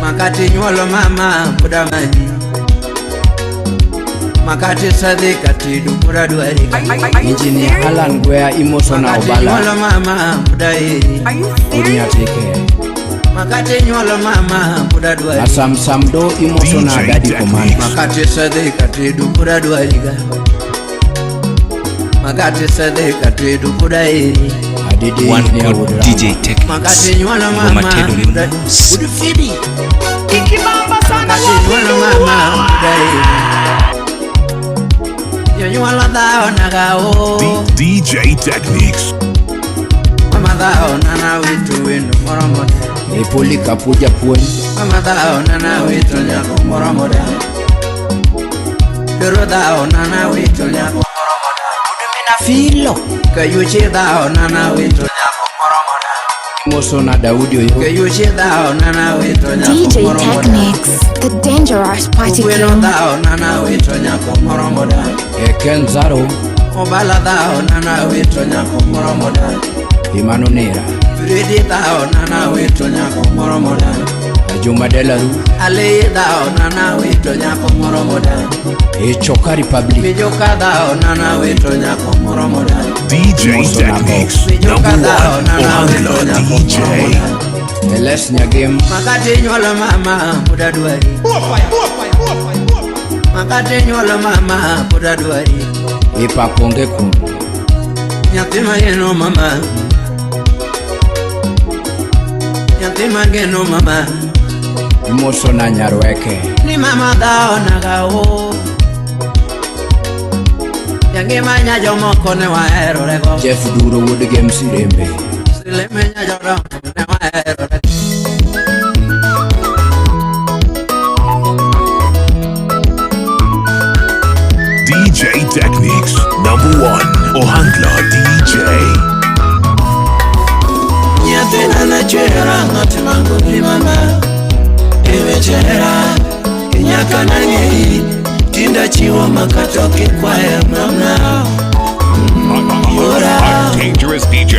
Makati nyuolo mama pod amanyi. Makati sadhi katedo pod adwari. Engineer Alan Gwea imoso na Makati Obala nyuolo mama pod aheri. Wuod Nyatike. Makati nyuolo mama pod adwari. Asam Samdo imoso na DJ Daddy Techniques. Commander. Makati sadhi katedo pod adwari ga. Makati sadhi katedo pod aheri. Adede One ne called wuod Rama. DJ Techniques. Makati nyuolo Ngoma mama tedo ni pod mos. Wuod Phoebe. Ikibamba sana Makati nyuolo mama pod aheri. Jonyuolo dhawo naga o. DJ Techniques. Mama dhawo nana wito wendo moro moda. E Polikapu japuonj. Mama dhawo nana wito nyako moro moda. Pero dhawo nana wito nyako moro moda. Filo Kayuchi dhawo nana wito nyako moro moda. imoso na Daudi Oyo. Kayuchi dhawo nana wito nyako DJ moro moda. Technics, the dangerous party Ugweno king. dhawo nana wito nyako moro moda. E Ken Zaro Obala dhawo nana wito nyako moro moda. Imano Nera. Fredi dhawo nana wito nyako moro moda. Juma Delaru. Aleye dhawo nana wito nyako moro moda. E Choka Republic. Mijoka dhawo nana wito nyako moro moda. DJ Imoso na Techniques. Mijoka Number dhawo one nana wito Ohangla nyako moro DJ. moda. Eles Nyagem. Makati nyuolo mama pod adwari. Makati nyuolo mama pod adwari. E Paponge Kun. Nyathi mageno mama. Nyathi mageno mama. Imoso na Nyarweke. Ni mama dhawo naga o. Jangima nya jomoko ne waherorego. Jeff Duro wuod Gem Sirembe. Sileme nya jodongo ne waherore. DJ Techniques. Number one Ohangla DJ. Nyathina nachwera ng'at mangoni mama Iwechera nyaka nang'eyi Tinda chiwo makata ok ikwaya mama Yora A dangerous DJ.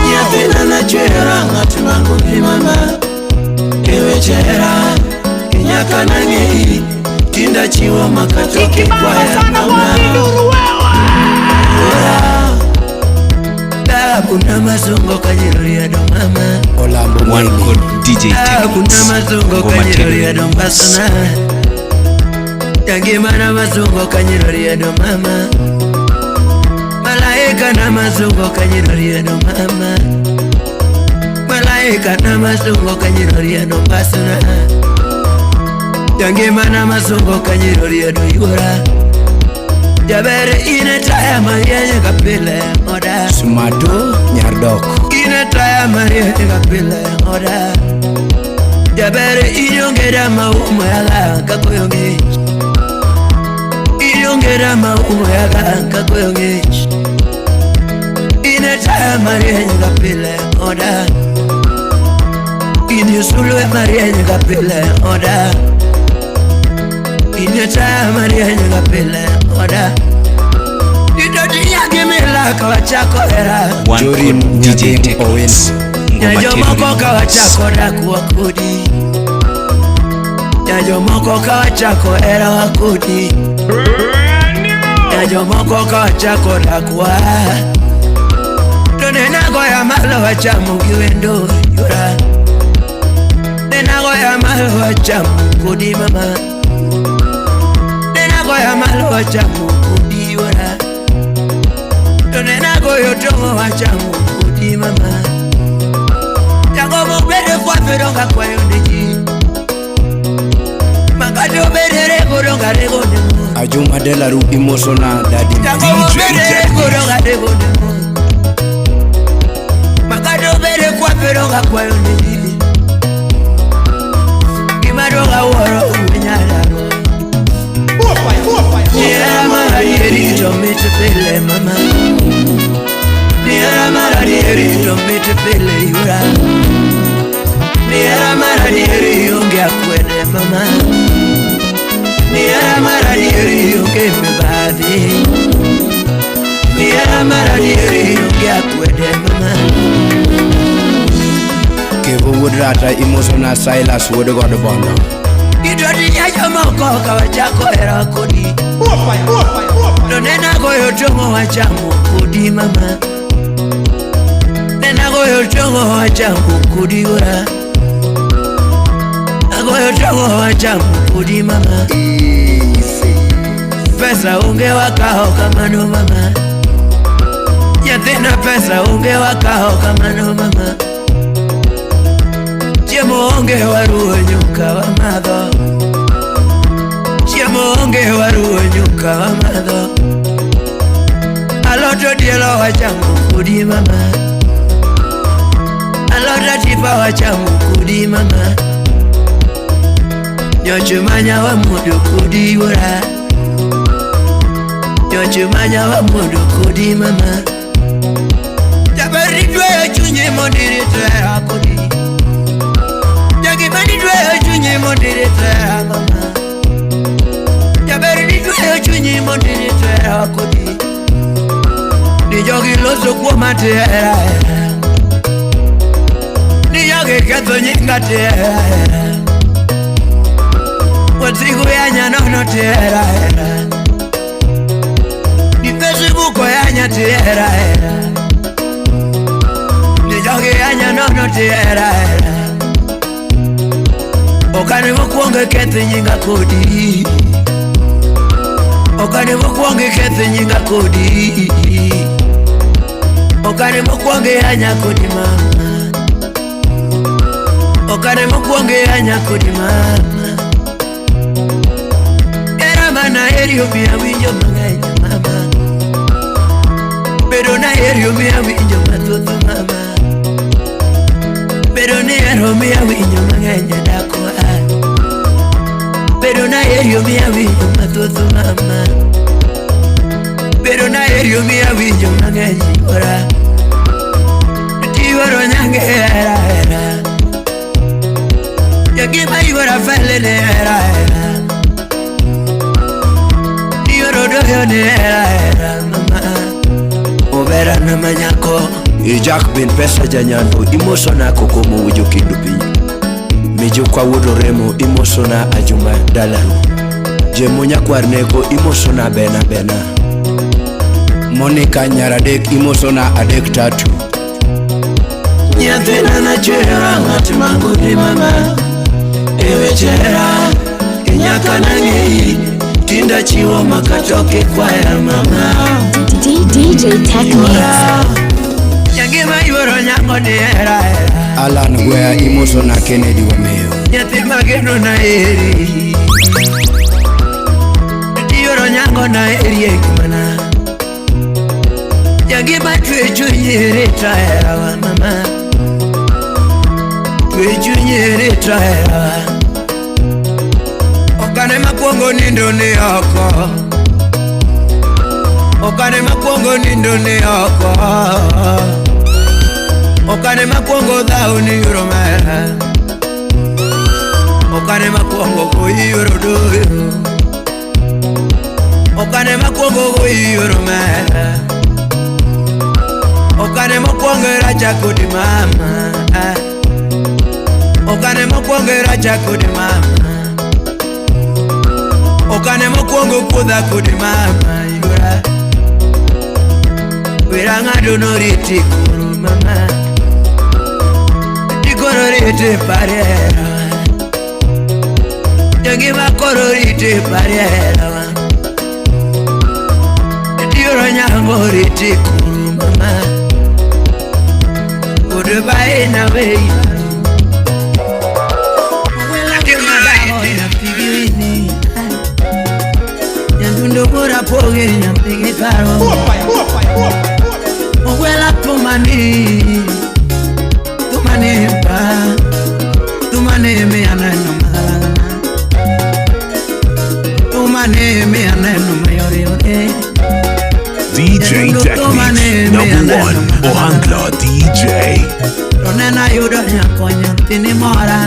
Nyathina nachwera ng'at mangoni mama Iwechera nyaka nang'eyi Tinda chiwo makata ok Ikibamba ikwaya sana mama wapinduru wewe. Babu na mazungo kanyiroriado mama Olambo One Mweli. called DJ Babu na Techniques. mazungo Ngoma tedo ni kanyiroriado mos. mbasana Jangima na mazungo kanyiroriado mama Malaika na mazungo kanyiroriado mama Malaika na mazungo kanyiroriado mbasana Jangima na mazungo kanyiroriado yura Jabere ine taya marienye kapile oda Smato Nyardok. Ine taya marienye kapile oda Jabere inyongera maumo yaga kakoyonge Inyongera maumo yaga kakoyonge Ine taya marienye kapile oda Ine sulwe marienye kapile oda Ine taya marienye kapile oda Idodi mila kawachako hera One Jorim called DJ Nyagem Techniques. Ngoma tedo ni Nyajomoko mos. kawachako dak wakodi Nyajomoko kawachako hera wakodi Nyajomoko kawachako dak wa To nenagoya malo wachamu gi wendo yora Nenagoya malo wachamu kodi mama Nenagoya malo wachamu kodi yora To nenagoyo tongo wachamu kodi mama Jagomo bede kwa feronga kwayo neji Makati obede rego ronga rego nemo Ajuma Delaru imoso na Daddy. Jagomo DJ bede rego Techniques. ronga rego nemo Makati obede kwa feronga kwayo neji Imaroga woro unyararo Niera mararieri to mite pele mama Niera mararieri to mite pele yura Niera mararieri onge akwede mama Niera mararieri onge mibadhi Niera mararieri onge akwede mama wuod Rata imosona Silas wuod God Bondo. Idoti nyajomoko ka wachako hera kodi. To nena goyo tong'o wachamo kodi mama. Nena goyo tong'o wachamo kodi ora. Agoyo tong'o wachamo kodi mama. Pesa onge wakawo kamano mama. Nyathina pesa onge wakawo kamano mama. Chiemo onge waruwo nyuka wamadho. Chiemo onge waruwo nyuka wamadho. Alot odielo wachamo kodi mama. Alot atipa wachamo kodi mama. Nyocho manya wamuodo kodi wuora. Nyocho manya wamuodo kodi mama. Jaber itweyo chunyi mondo irit hera kodi. Jagima nitweyo chunyi mondo irit hera mama. Jaber nitweyo chunyi mondo irit hera kodi. Ni jogi loso kuoma ti hera hera. Ni jogi ketho nyinga ti hera hera. Wasigu yanya nono ti hera hera. Ni Facebook yanya ti hera hera. Ni jogi yanya nono ti hera hera. Okane mokwongo ketho nyinga kodi. Okane mokwongo ketho nyinga kodi. Okane mokwongo yanya kodi mama. Okane mokwongo yanya kodi mama. Era mana eri omiya winjo mang'eny mama. Bedo na eri omiya winjo mathoth mama. Bedo ni ero omiya winjo mang'eny dhako. Bedo na eri omiya winjo mathoth mama. Bedo na eri omiya winjo mang'eny ora. Tiwaro nyange era era. Jagima iwara fele ne era era. Tiwaro doyo ne era era mama. Obera na manyako. Ijak bin pesa janyando imosona kokomo wujo kindu piny. Mijukwa wuod Oremo imosona Ajuma dalaru. Jemo nyakwar neko imosona bena bena. Monica nyaradek imosona adek tatu. Nyathina nachwera ng'at mangudi mama. E weche hera nyaka nang'eyi. Tinda chiwo makata kikwaya mama. DJ Techniques. Nyangima yuoro nyango ni hera hera. Alan Gwea imosona Kennedy Wameyo. Nyathi mageno na eri. Yuoro nyango na eri e ngimana. Nyangima twe chunyi rita hera wa mama. Twe chunyi rita hera wa. Okane makwongo nindo ni oko. Okane makwongo nindo ni oko. Okane makwongo dhao ni yoro mera. Okane makwongo goyi yoro doyo. Okane makwongo goyi yoro mera. Okane mokwongo racha kodi mama. Okane mokwongo racha kodi mama. Okane mokwongo kuodha kodi mama yora. Wera ng'ado noriti koro mama. Koro rite parera. Jangima koro rite parera. Dioro nyango rite koro mama. Goodbye na wei. Wela kimadaho nyampigi. Nyandundo bora poge nyampigi paro. Wela tumani. Tumani pa. Tumani me aneno malana. Tumani me aneno mayore ore. DJ Techniques, number 1, Ohangla DJ. Ronena yudo nyako nyathini mora.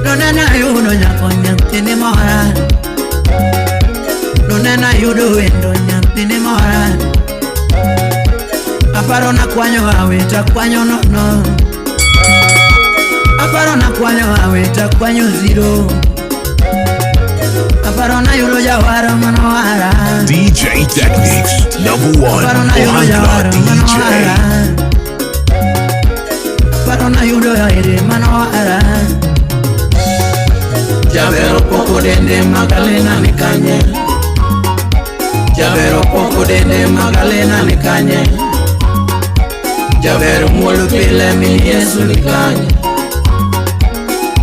Ronena yudo nyako nyathini mora. Ronena yudo wendo nyathini mora. Aparo na kwanyo awita kwanyo nono. Aparo nakwanyo awita kwanyo zero. Aparo nayudo jawaro manowara. DJ Techniques, number one, Aparo nayudo Ohangla jawaro DJ. manowara. Aparo nayudo yaere manowara. Jabero poko dende Magalena ni kanye. Jabero poko dende Magalena ni kanye. Jabero muolo pile min Yesu ni kanye.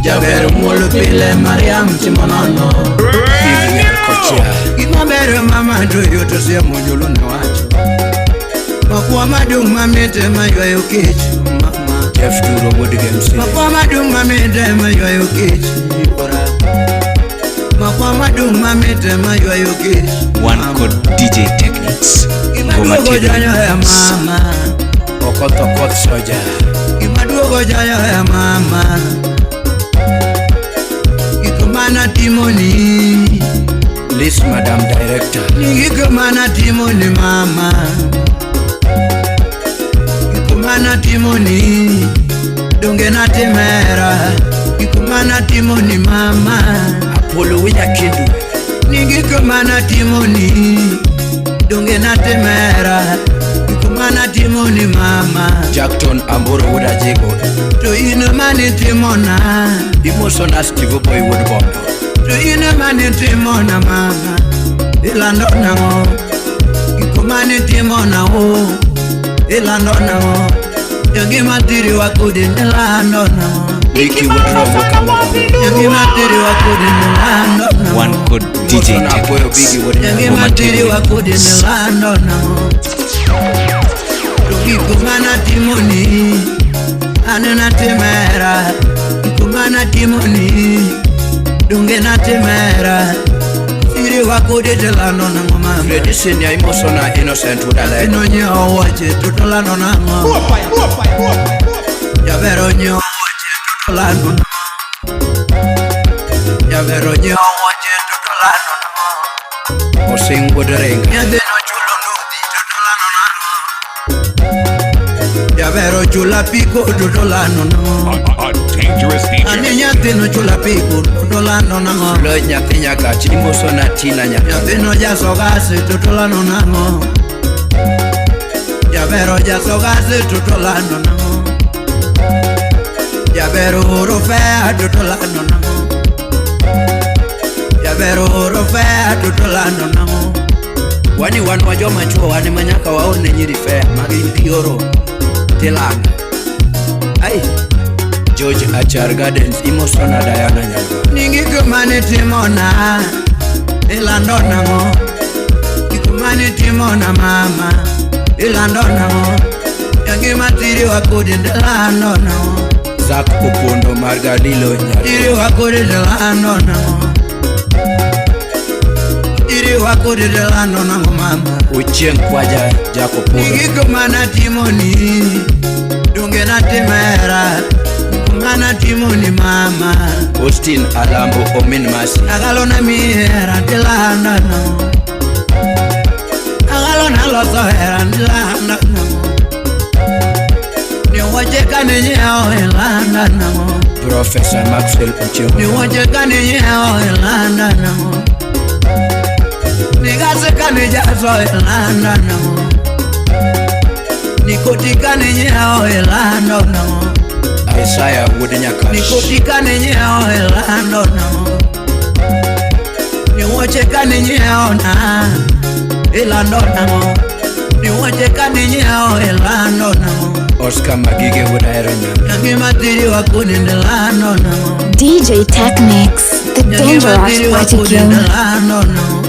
Jabero muolo pile Mariam timo nono. Kochia. Gima ber mama to yot siemo jolo ne wacho. Makwa madung' mamit ema ywayo kech mama. Jeff Duro wuod Gemsi. Makwa madung' mamit ema ywayo kech yuora. Makwa madung' mamit ema ywayo kech. Wan kod DJ Techniques. Gima Ngoma duogo tedo janyo e remix. mama. Okoth Okoth Soja. Gima duogo janyo e mama. Gik mana timoni. Liz Madam Director. Ni gik mana timoni mama. Gik mana timoni. Donge natimera. Gik mana timoni mama. Apollo Winyakindu. Ni gik mana timoni. Donge natimera. Gik mana timoni mama. Jackton Amboro wuod Ajego. To in mane timona. Imosona Steve Boy wuod Bondo. To in mane timona mama. Ilando nang'o. Gik mane timona o. Ilando nang'o. Jangima tiriwa kodi nilando nang'o. Miki wuod Ikibamba Rombo sana Kamoro. Jangima wapindua. tiriwa kodi nilando nang'o. Wan kod DJ Imosona Apoyo Techniques. Bigi wuod Jangima Ngoma tedo tiriwa kodi remix. nilando nang'o. To gik mana timoni. An natimera. Gik mana timoni. Donge natimera. Siriwa kodi tilando nang'o mama. Freddy Senior imosona Innocent wuod Alego. Inonyiewo wuoche to tolando nang'o. Jabero nyiewo wuoche to tolando nang'o. Jabero nyiewo wuoche to tolando nang'o. Osing wuod Renga. Nyathino chulo nudhi to tolando nang'o. Jabero chulo apiko to tolando nang'o. A dangerous Ani DJ. nyathino chulo apiko to tolando nang'o. Floyd nyathi Nyakach imosona Tina Nyakach. Nyathino jaso gasi to tolando nang'o. Jabero jaso gasi to tolando nang'o. Jabero oro fea to tolando nang'o. Jabero oro fea to tolando nang'o. Wani wan wa joma chuo wan ema nyaka waor ne nyiri fea magin kioro tilando. Ai. George Achar Gardens imosona Diana Nyalwa. Ni gik mane timona ilando nang'o. Gik mane timona mama ilando nang'o. Jangima tiriwa kodi tilando nang'o. Zack Opondo mar Galilo Nyalwa. Tiriwa kodi tilando nang'o. Tiriwa kodi tilando nang'o mama. Ochieng Kwaja Jakopudo. Ni gik mana timoni donge natimera. Gik mana timoni mama. Austin Alambo Omin Masi. Agalo na miera tilanda nang'o. Agalo na loso hera tilanda nang'o. Ni wache kane nyiewo ilanda nang'o. Professor Maxwell Ochieng. Ni wache kane nyiewo ilanda nang'o. Ni gase kane jaso ilanda nang'o. Ni koti kane nyiewo ilando nang'o. Isaiah wuod Nyakach. Ni koti kane nyiewo ilando nang'o. Ni wuoche kane nyiewo na ilando nang'o. Ni wuoche kane nyiewo ilando nang'o. Oscar Magige wuod Ahero Nyanda. Jangima tiriwa kodi ilando nang'o. DJ Techniques, the Jangima dangerous tiriwa party kodi king. ilando nang'o.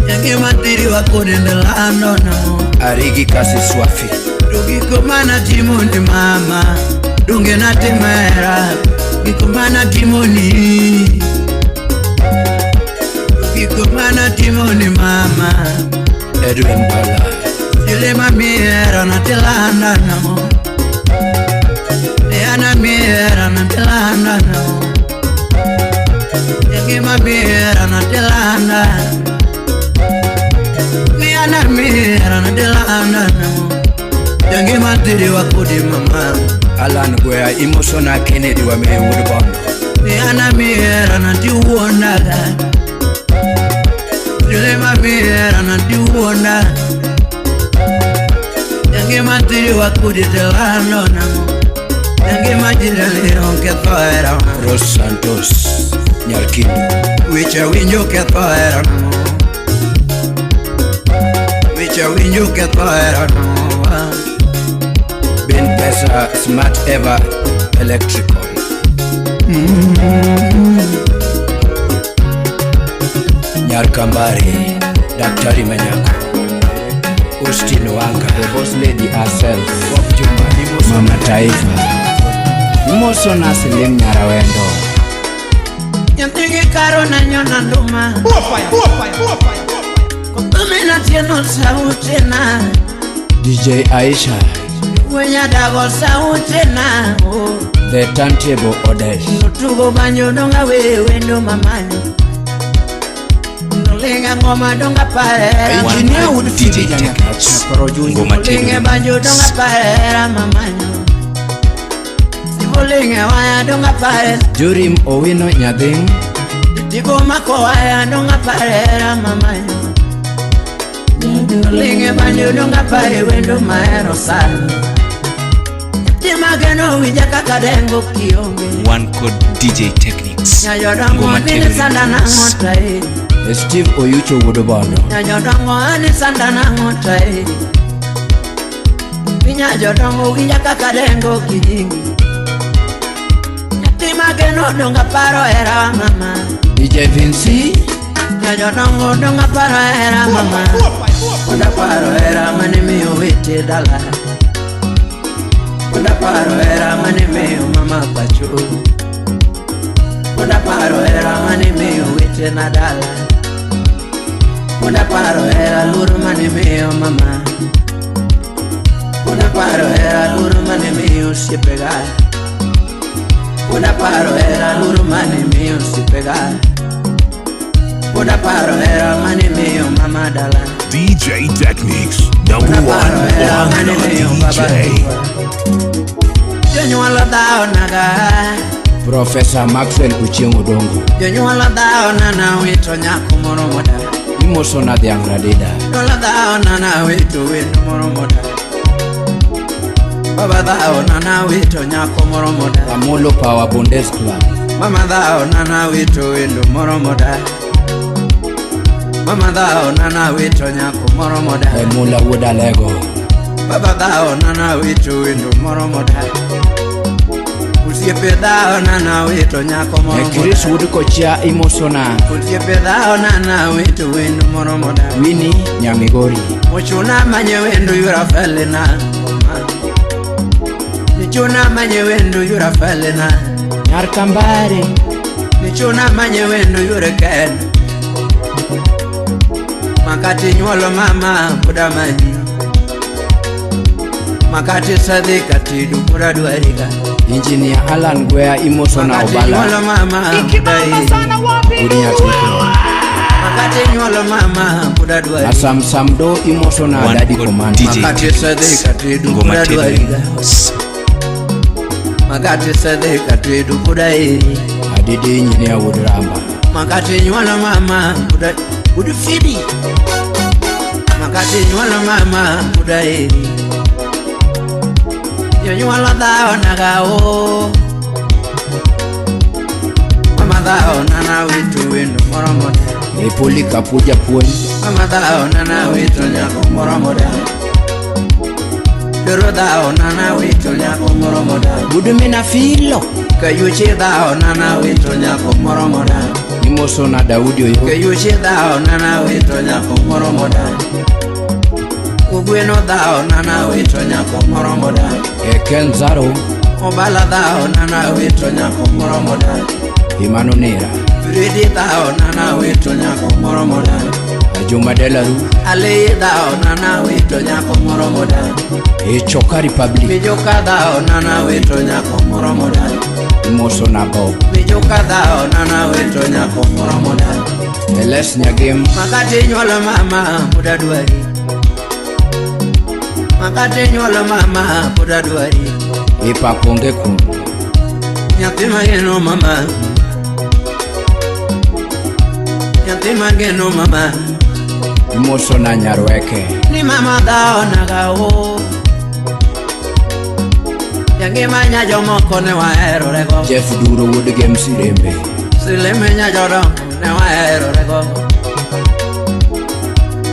Jangima tiriwa kodi ilando nang'o. Arigi Kasi Swafi. To gik mana timoni mama donge natimera. Gik mana timoni. To gik mana timoni mama. Edwin Bala. Silema miera na tilanda nang'o. Diana miera na tilanda nang'o. Jangima miera na tilanda. Niana miera na tilanda nang'o. Jangima tiriwa kodi mama. Alan Gwea imosona Kennedy wa me wuod Bondo. Ana mihera na tiwuonaga. Jolema mihera na tiwuona. Jangima tiriwa kodi telano namo. Jangima jirani onge thoera. Rose Santos Nyarkindu. Weche winjo ketho hera namo. Weche winjo ketho hera namo. Ben Pesa Smart Ever Electrical. Nyar Kambare, Daktari Manyako, Austin Wanga, The boss lady herself. Bob Juma, Imoso Mama Taifa. Imoso na Selim Nyarawendo. Nyathigi karo na nyona nduma. Kothomena tieno sautena. DJ Aisha, Wenya dago sautena. Oh. The Turntable Odesh, Notugo banjo donga we wendo mamanyo. Nolinga ngoma donga parera. One Engineer called would DJ feel Techniques. Ngoma Linge banjo donga parera mamanyo. Sibolinge waya donga parera. Jurim Owino Nyadhing, Tigo mako waya donga parera mamanyo. Linge banjo donga pare wendo mahero sana. Timageno winja kaka dengo kionge. One called DJ Techniques. Nyajodongo Ngoma dhini Tedo sanda Remix. nang'o tae. Steve Oyucho wuod Bondo, Nyajodongo ani sanda nang'o tae. Nyajodongo winja kaka dengo kijingi. Nyathi mageno donga paro hera mama. DJ Vinci, Nyajodongo donga paro hera mama. Onda paro hera mane miyo wete dala. Onda paro hera mane miyo mama pacho. Onda paro hera mane miyo wete na dala. Onda paro hera luoro mane miyo mama. Onda paro hera luoro mane miyo osiepega. Onda paro hera luoro mane miyo osiepega. Onda paro hera mane miyo mama dala. DJ Techniques, number one Ohangla DJ. Jonyuol dhaonaga, Professor Maxwell Ochieng Odongo, jonyuol dhaona nawito nyako moro moda. Imoso na dhiang' Radida, Jonyuol dhaona nawito wendo moro moda. Baba dhaona nawito nyako moro moda. Amolo Power Bondes Club, Mama dhaona nawito wendo moro moda. Mama dhaona nawito nyako moro moda. Emula wuod Alego, Baba dhaona nawito wendo moro moda. Osiepe dhaona nawito nyako moro e Chris moda. wuod Kochia imoso na Osiepe dhaona nawito wendo moro moda. Winnie Nyamigori, Ochuna manye wendo yura felena. Nichuna manye wendo yura felena. Nyar Kambare, Nichuna manye wendo yure ken. Makati nyuolo mama buda manyi. Makati sadhi katidu buda dwarika. Engineer Alan Gwea imoso na Makati Obala, nyuolo mama buda Ikibamba iri. sana wapi Wuod Nyatike, Makati nyuolo mama buda dwarika. Asam Samdo imoso na One Daddy called Commando, DJ Makati sadhi Techniques. katidu Ngoma buda Tedo dwarika. Remix. Makati sadhi katidu buda iri. Adede Engineer wuod Ramba, Makati nyuolo mama buda budu fidi. Makati nyuolo mama buda eri. Jonyuol dhaonaga o. Mama dhaona nawito wendo moro moda. e Polycarp wuod Japuonj, Mama dhaona nawito nyako moro moda. Doro dhaona nawito nyako moro moda. wuod Mina Filo, Kayuchi dhaona nawito nyako moro moda. imoso na Daudi Oyo, Kayuchi dhaona nawito nyako moro moda. Ugweno dhaona nawito nyako moro moda. e Ken Zaro, Obala dhaona nawito nyako moro moda. Imano Nera, Fridi dhaona nawito nyako moro moda. Juma Delaru, Aleye dhaona nawito nyako moro moda. e Choka Republic, Mijoka dhaona nawito nyako moro moda. imoso na Bob, Mijoka dhaona nawito nyako moro moda. Eles Nyagem, Makati nyuolo mama buda dwari. Makate nyuolo mama pod adwari. Ipak onge kuno. Nyathi mageno mama. Nyathi mageno mama. Imoso na nyarweke. Ni mama dhao nagawo. Jangima nya jomoko ne waherorego. Jeff Duro wuod Gem Sirembe. Sileme nya jodongo ne waherorego.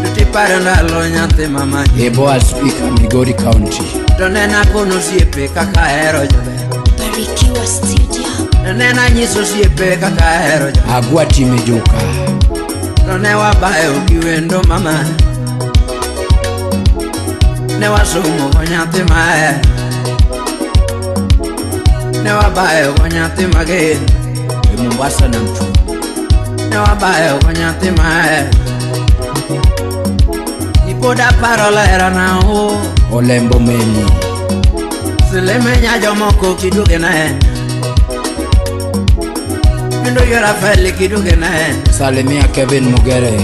Tutiparo ndalo nyathi mama. Eboa Speaker Migori County. To nena kono osiepe kaka ahero jober. Barikiwa Studio. To nena nyiso osiepe kaka ahero jober. Agwati Mijuka. To ne wabayo gi wendo mama. Ne wasomo go nyathi mahero. Ne wabayo go nyathi mageno. E Mombasa na mtu. Ne wabayo go nyathi mahero. Ipod aparo lerana o. Olembo Meli. Sileme nya jomoko kiduoge ne. Kendo yora feli kiduoge ne. Salimia Kevin Mugere.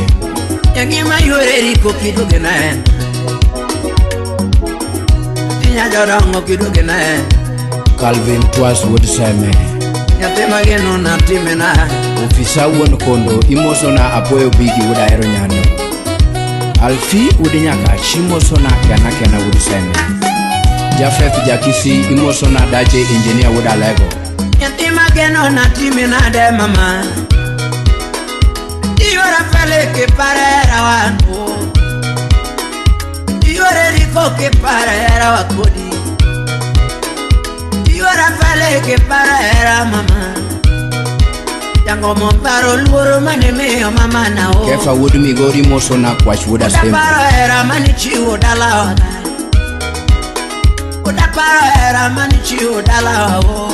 Jangima yore riko kiduoge ne. Tinya jodongo kiduoge ne. Calvin Twas wuod Seme. Nyathi mageno natime na. Ofisa wuon kondo imoso na Apoyo Bigi wuod Ahero Nyando. Alfi wuod Nyakach imoso na Kena Kena wuod Seme. Jafeth Jakisi imoso na Dache Engineer wuod Alego. Nyathi mageno natime nade mama. Iyora feli kiparera wan o. Iyore riko kiparera wa kodi. Iyora feli kiparera mama. Jango momparo luoro mane miyo mama na o. Kefa wuod Migori imoso na Kwach wuod Asembo. Udaparo hera mane chiwo dalawa. Udaparo hera mane chiwo dalawa o.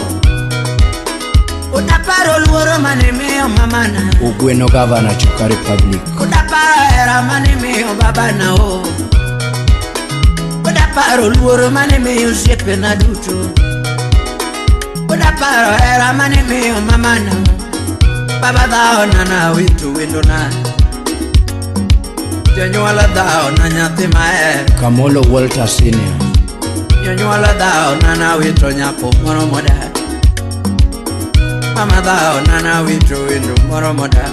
Udaparo luoro mane miyo mama na. Ogweno Gavana Chuka Republic. Udaparo hera mane miyo baba na o. Udaparo luoro mane miyo osiepena duto. Udaparo hera mane miyo mama na. Baba dhao na na wito wendo na. Jonyuol dhao na nyathi mahero. Kamolo Walter Senior. Jonyuol dhao na na wito nyako moro modak. Mama dhao na na wito wendo moro modak.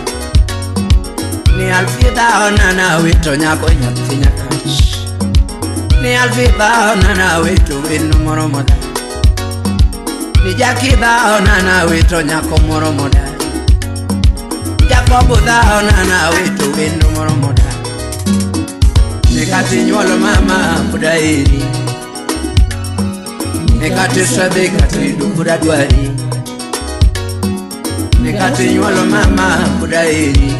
Ni Alfi dhao na na wito nyako nyathi nyakach. Ni Alfi dhao na na wito wendo moro modak. Ni Jaki dhao na na wito nyako moro modak. Jacobo dhao na na wito wendo moro modak. Nikati nyuolo mama pod aheri. Nikati sadhi katedo pod adwari. Nikati nyuolo mama pod aheri.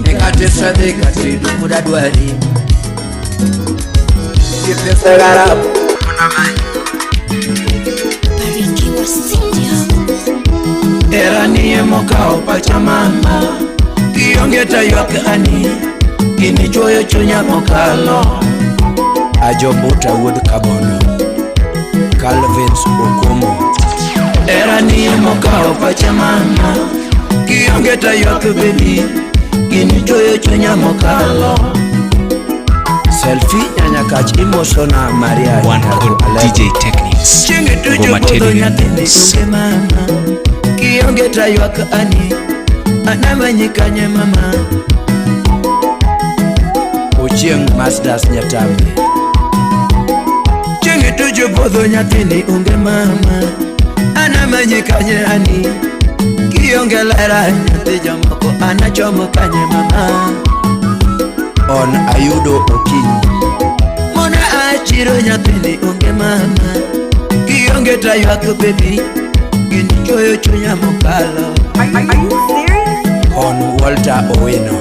Nikati sadhi katedo pod adwari. Barikiwa Studio. Era nie mokawo pacha mama. Kionge to ywak ani. Gini chuoyo chunya mokalo. Ajobuta wuod Kabondo. Calvins Okomo. Era nie mokawo pacha mama. Kionge to ywak baby. Gini chuoyo chunya mokalo. Selfie Nyanyakach imoso na Maria One Nyako called Alego. DJ Techniques. Chieng' tucho Ngoma podho Teddy nyathini Remix. onge mama. Kionge to ywak ani. Anamanyi kanye mama. Ochieng' Masdas Nyatambe. Chieng' tucho podho nyathini onge mama. Anamanyi kanye ani. Kionge lera nyathi jomoko anachomo kanye mama. On Ayudo Okinyi. Mona achiro nyathini onge mama. Kionge to ywak baby. Gini chuoyo chunya mokalo. Are you serious? On Walter Owino.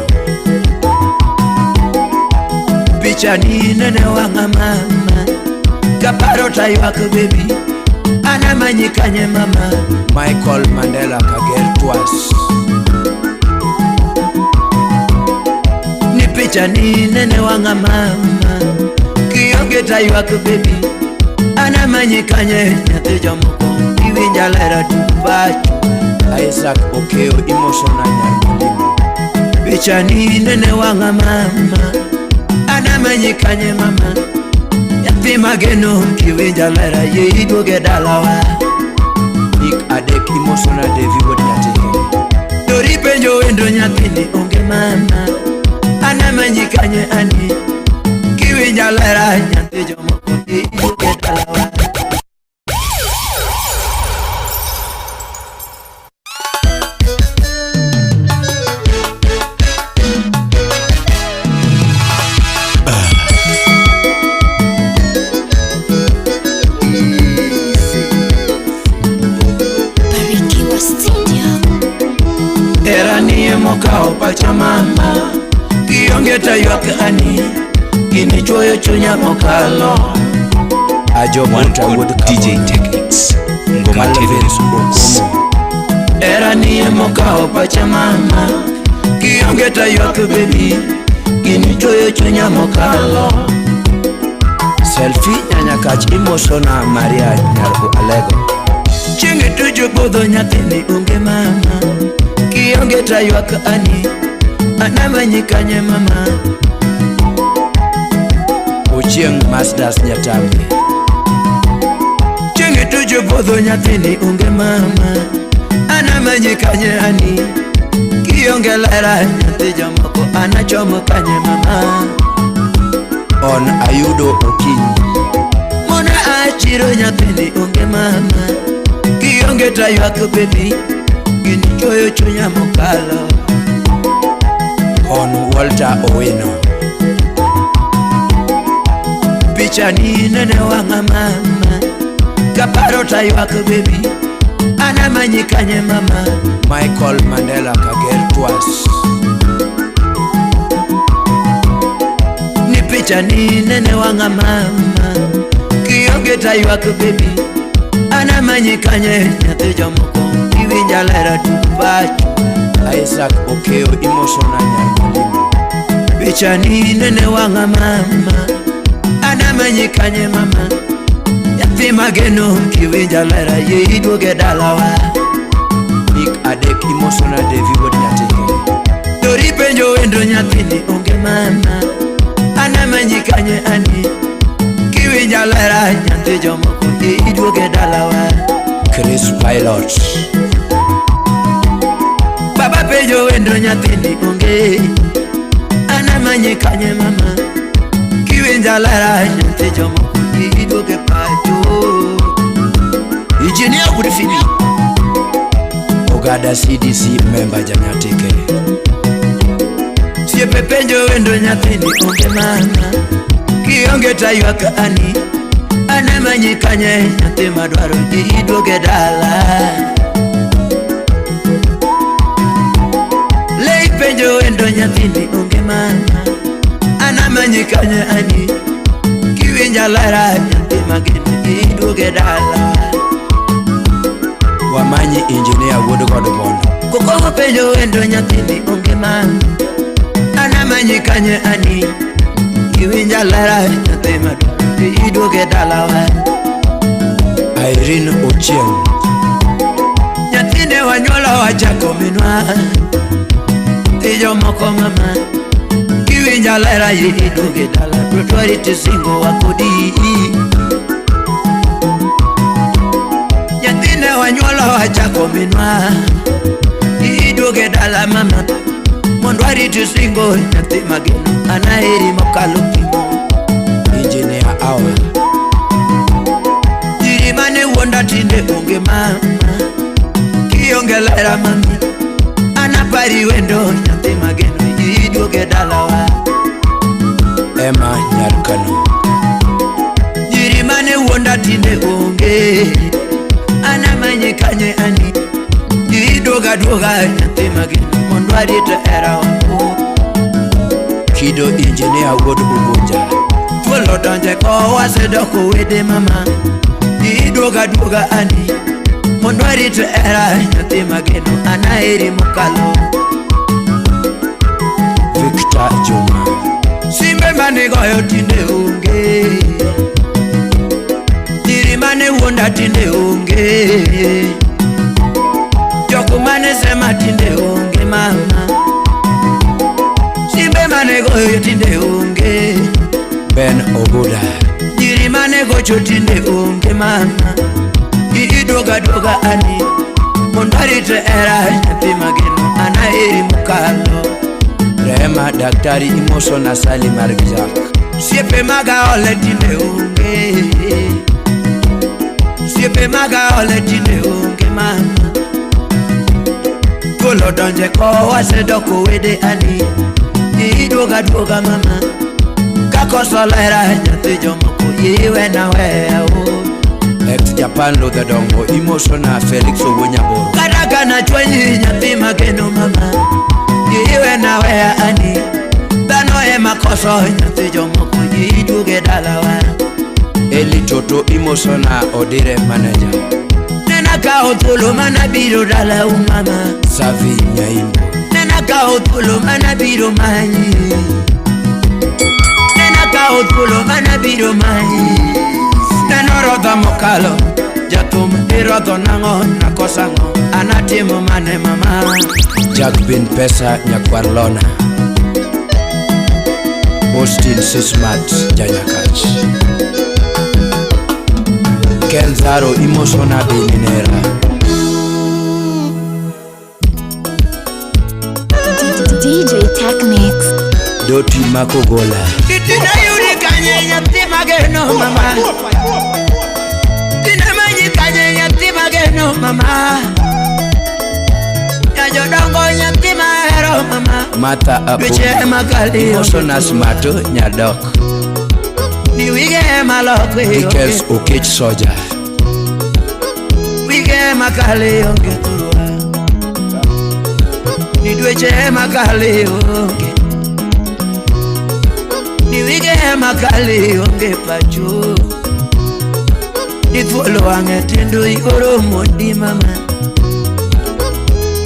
Picha ni nene wang'a mama. Kaparo to ywak baby. Anamanyi kanye mama. Michael Mandela Kager Twas. Ni picha ni nene wang'a mama. Kionge to ywak baby. Anamanyi kanye nyathi jomoko. Iwinja lera tupacho. Isaac Okeo imoso na Nyar Molimo. Picha ni nene wang'a mama. Anamenyi kanye mama. Nyathi mageno kiwinja lera yie iduoge dalawa. Ik adek imosona Devi wuod Nyatike. Dori penjo wendo nyathini onge mama. Anamenyi kanye ani. Kiwinja lera nyathi jomoko yie iduoge dalawa. Barikiwa Studio. Era nie mokawo pacha mama. Kionge to ywak ani. Gini chuoyo chunya mokalo. Ajo One Buta called wuod DJ Kabon. Techniques. Ngoma Calvin Tv. Okomo. Era nie mokawo pacha mama. Kionge to ywak baby. Gini chuoyo chunya mokalo. Selfie Nyanyakach imosona Maria Nyar Alego. Chieng' tucho podho nyathini onge mama. Kionge to ywak ani. Anamenyi kanye mama. Ochieng' Masters Nyatambe. Chieng' tucho podho nyathini onge mama. Anamenyi kanye ani. Kionge lera nyathi jomoko anachomo kanye mama. On ayudo okinyi. Mona achiro nyathini onge mama. Kionge to ywak baby. Gini chuoyo chunya mokalo. On Walter Owino. Picha ni nene wang'a mama. Kaparo to ywak baby. Anamanyi kanye mama. Michael Mandela Kager Twas. Ni picha ni nene wang'a mama. Kionge to ywak baby. Anamanyi kanye nyathi jomoko. Iwinja lera tuk pacho. Isaac Okeo imosona Nyar Malimo. Picha ni nene wang'a mama. Anamenyi kanye mama. Nyathi mageno kiwinja lera yie iduoge dalawa. Ik adek imosona Devi wuod Nyatike. Dori penjo wendo nyathini onge mama. Anamenyi kanye ani. Kiwinja lera nyathi jomoko yie iduoge dalawa. Chris Pilot. Baba penjo wendo nyathini onge. Anamanyi kanye mama. Kiwinja lera nyathi jomoko yie iduoge pacho. Engineer Gudfini. Ogada CDC member Janyatike. Siepe penjo wendo nyathini onge mama. Kionge to ywak ani. Anamanyi kanye nyathi madwaro yie iduoge dala. Lei penjo wendo nyathini onge mama. Anamanyi kanye ani. Kiwinja lera nyathi mageno yie iduoge dala. Wamanyi engineer wuod God Bondo. Kokomo penjo wendo nyathini onge mama. Anamanyi kanye ani. Kiwinja lera nyathi madwaro yie iduoge dalawa. Irene Ochieng. Nyathine wanyuolo wachako minwa. Thi jomoko mama. Kiwinja lera yie iduoge dala. Dwaro singo wa kodi. Nyathine wanyuolo wachako minwa. Iduoge dala mama. Mondo warit singo nyathi mageno. Anaheri mokalo pimo. Engineer Awa. Nyiri mane wuonda tinde onge mama. Kionge lera mami. Anapari wendo nyathi mageno. Iduoge dalawa. Emma Nyarkano. Nyiri mane wuonda tinde onge. Anamanyi kanye ani. Iduoga duoga nyathi mageno. Mondo warit hera wako. Kido engineer wuod Ugunja. Thuol odonje ko wasedoko wede mama. Iduoga duoga ani. Mondo warit hera nyathi mageno. Anaheri mokalo. Victor Juma. Simbe mane goyo tinde onge. Nyiri mane wuonda tinde onge. Jok mane sema tinde onge mama. Simbe mane goyo tinde onge. mane gocho tinde onge mama. Iduoga duoga ani mondo arite hera nyathi mageno an aheri mokalo. Rehema daktari imosona Sali mar Jack. Osiepe maga ole tinde onge. Osiepe maga ole tinde onge mama. Thuol odonje kowa wasedoko wede ani. Iduoga duoga mama. Kakoso lera nyathi jomoko iwena weya o. Ex Japan Ludha Dongo imosona Felix Owuo Nyaboro. Kata kana chwanyi nyathi mageno mama. Iwena weya ani. Dhano ema koso nyathi jomoko iduoge dalawa. Eli Toto imosona Odire manager. Nena kawo thuolo mana biro dalau mama. Savi Nyaimbo. Nena kawo thuolo mana biro manyi. Nena kawo thuolo mana biro manyi. Neno rodho mokalo jathum irodho nang'o nakosa ang'o anatimo mane mama. Jack bin Pesa nyakwar Lona. Austin Sismat Janyakach. Ken Zaro imosona Bininera. DJ Technics. Doti Makogola. Tina yudi kanye nyathi mageno mama. Tina manyi kanye nyathi mageno mama. Nyajodongo nyathi mahero mama. Martha Apo Dweche ema kali imosona Smato Nyadok. Ni wige ema loko Dikels Okech Soja. Wige ema kali onge thurwa. Ni dweche ema kali onge. Ni wige ema kali onge pacho. Ni thuolo wang'e tindo ioro modi mama.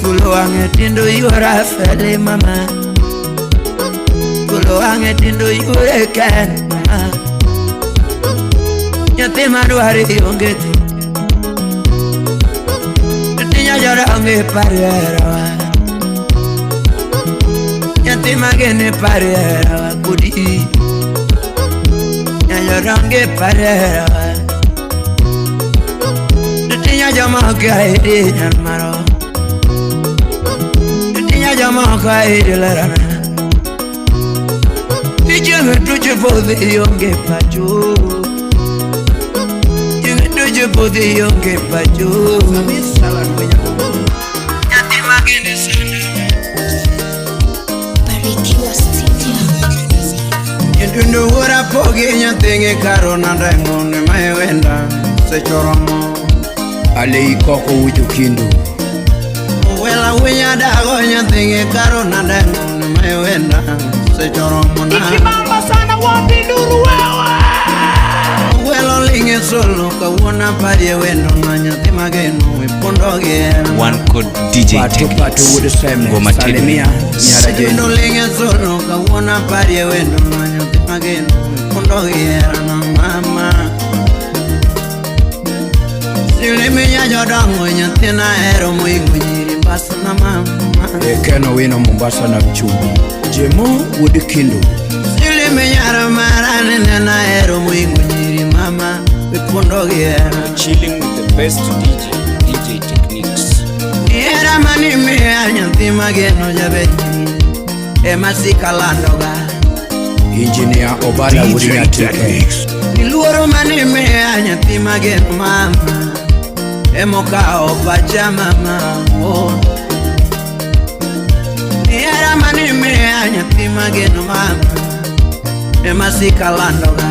Thuolo wang'e tindo ioro afele mama. Thuolo wang'e tindo ioro ken mama. Nyathi madwari onge thi. Nyathi nyajora onge paro herawa. Nyathi magene paro herawa kodi. Nyajora onge paro herawa. Nyathi nyajomoko aheri nyar maro. Nyathi nyajomoko aheri lerana. Chieng' tucho podhi onge pacho. Chieng' tucho podhi onge pacho. Nyathi magene sana. Barikiwa Studio. Nyindu wuora pogi nyathigi karona ndeng'o ne mewenda sechoromo. Alei Koko Wujo Kindu. Wela winya dago nyathigi karona ndeng'o ne mewenda sechoromo na. Ikibamba sana wapi nduru wewe. Welo linge solo kawuono parie wendo na nyathi mageno ipondo gi hera. One code DJ Pato Pato Technics. Wuod Seme. Ngoma tedo. Salimia Nyara Wendo Jeni. linge solo kawuono parie wendo na nyathi mageno ipondo gi hera na mama. Siliminya jodongo nyathina hero moingo nyiri mbasna mama. Ekeno Wino Mombasa na Mchumbi. Jemo Wuod Kindu. Siliminya mara nena hero moingo nyiri mama ipondo gi hera. Chilling with the best DJ, DJ Technics. Hera mani miya nyathi mageno jabet ema sikalandoga. Engineer Obala Wuod DJ Nyatike. Technics. Iluoro mani miya nyathi mageno mama emokawo pacha mama oh. Hera mani miya nyathi mageno mama ema sikalandoga.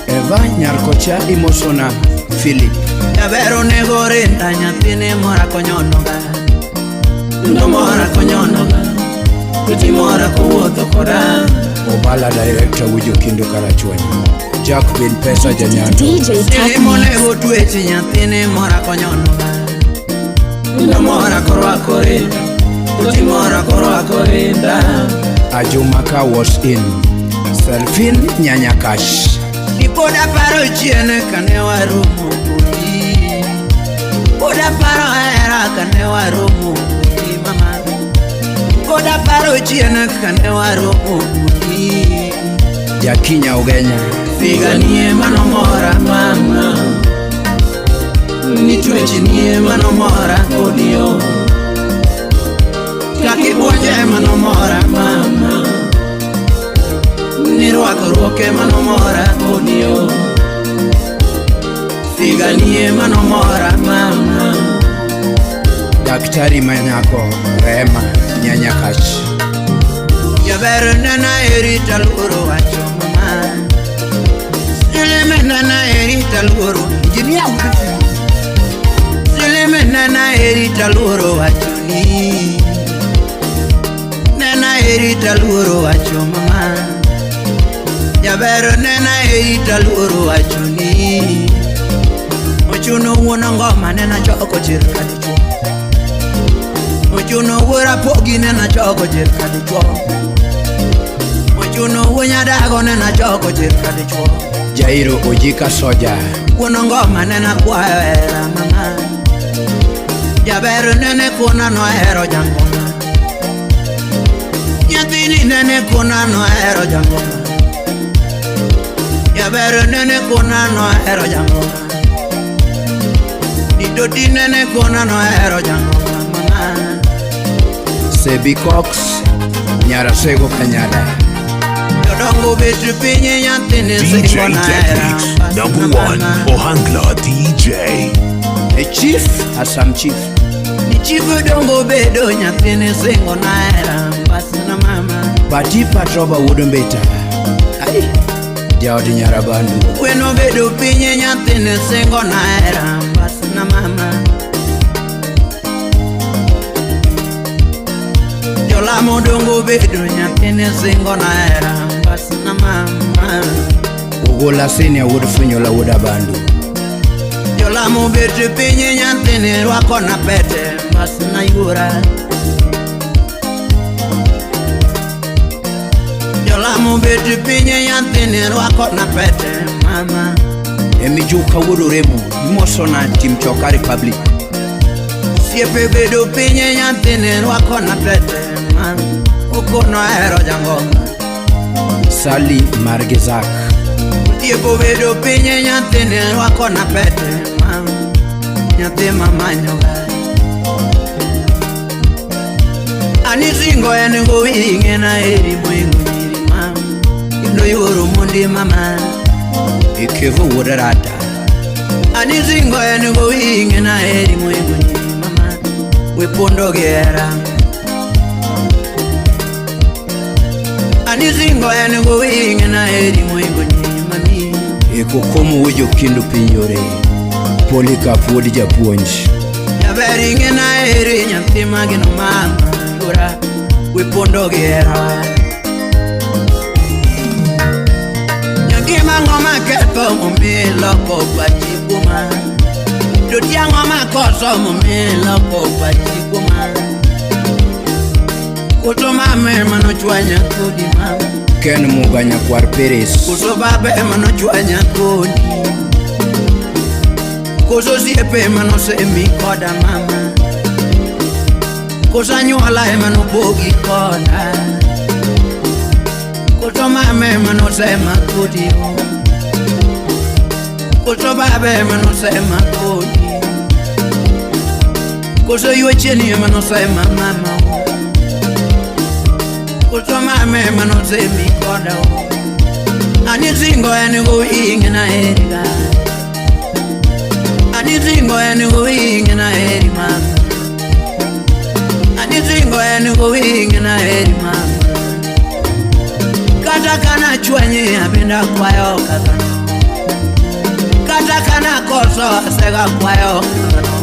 Eva Nyarkocha imosona Philip. Jaber onego rinda nyathine mora konyonoga. Ndo mora konyonoga. Tuti mora kowuotho koda. Obala Director Wujo Kindu Karachuonyo. Jack bin Pesa Janyando. DJ Silimo Technics. nego tweche nyathine mora konyonoga. Ndo mora korwako rinda. Tuti mora korwako rinda. Ajumaka was in. Selfin Nyanyakash. Ni pod aparo chien kane waromo kodi. Pod aparo hera kane waromo kodi mama. Pod aparo chien kane waromo kodi. Jakinya Ugenya. Figanie manomora mama. Nitwechinie manomora kodio. Kakibuonje manomora mama. Nirwakruoke manomora kodio. Figanie manomora mama. Daktari manyako Rehema Nyanyakach. Jaber nena eri taluoro wacho mama. Silime nena eri taluoro. Injinia Silime nena eri taluoro wacho ni. Nena eri taluoro wacho mama. Jaber nena eri taluoro wacho ni. Ochuno wuon ngoma nena choko chir kadichuo. Ochuno wuora pogi nena choko chir kadichuo. Ochuno wuo nyadago nena choko chir kadichuo. Jairo Ojika Soja. Wuon ngoma nena kwayo hera mama. Jaber nene kona nohero jangoma. Nyathini nene kona nohero jangoma. Jaber nene kona nohero jangoma. Didodi nene kona nohero jangoma mama. Sebi Cox Nyarasego Kanyada. Jodongo bet piny nyathini DJ singo na hera Techniques, number one, Ohangla DJ. A chief, Assam chief. Ni chifu dongo bedo nyathini singo na hera mbasna mama. Pati Patroba wuod Mbita. Ai, jaod Nyarabandu. Gweno bedo piny nyathini singo na hera mbasna mama. Jolamo dongo bedo nyathini singo na hera mbasna mama. Ogola Senior wuod Funyola wuod Abandu. Jolamo bet piny nyathini rwako na pete mbasna yuora. Jolamo bet piny nyathini rwako na pete mama. Emijuka wuod Oremo imosona Tim Choka Republic. Siepe bedo piny nyathini rwako na pete mama. Okono ahero jangoma. Sally Margizak. Odiepo bedo piny nyathini rwako na pete mama. Nyathi mamanyoga. Ani singo en gowi ing'ena eri moingo nyiri mama. Kendo yuoro mondi mama. Ikevo wuod Rata. Ani singo en gowi ing'ena eri moingo nyiri mama. We pondo gi hera. Ani singo en gowi ing'ena eri moingo nyiri mami. Ekokomo wuod Jokindu piny yore. Polycarp wuod Japuonj. Jaber ing'ena eri nyathi mageno mama yuora. We pondo gi hera. Nyangima ng'oma ketho momi loko pachi kuoma. To tiang'o makoso momi loko pachi kuoma. Koso mame manochwanya kodi mama. Ken Muga nyakwar Peres. Koso babe manochwanya kodi. Koso osiepe manosemi koda mama. Koso anyuola ema nopogi koda. Koso mame manosema kodi o. Koso babe manosema kodi. Koso yuecheni ema nosema mama o. Koso mame manosemi koda o. Ani singo en gowi ing'ena eri ga. Ani singo en gowi ing'ena eri mama. Ani singo en gowi ing'ena eri mama. Kata kana chwenyi abenda kwayo kaka. Kata kana koso asega kwayo kaka.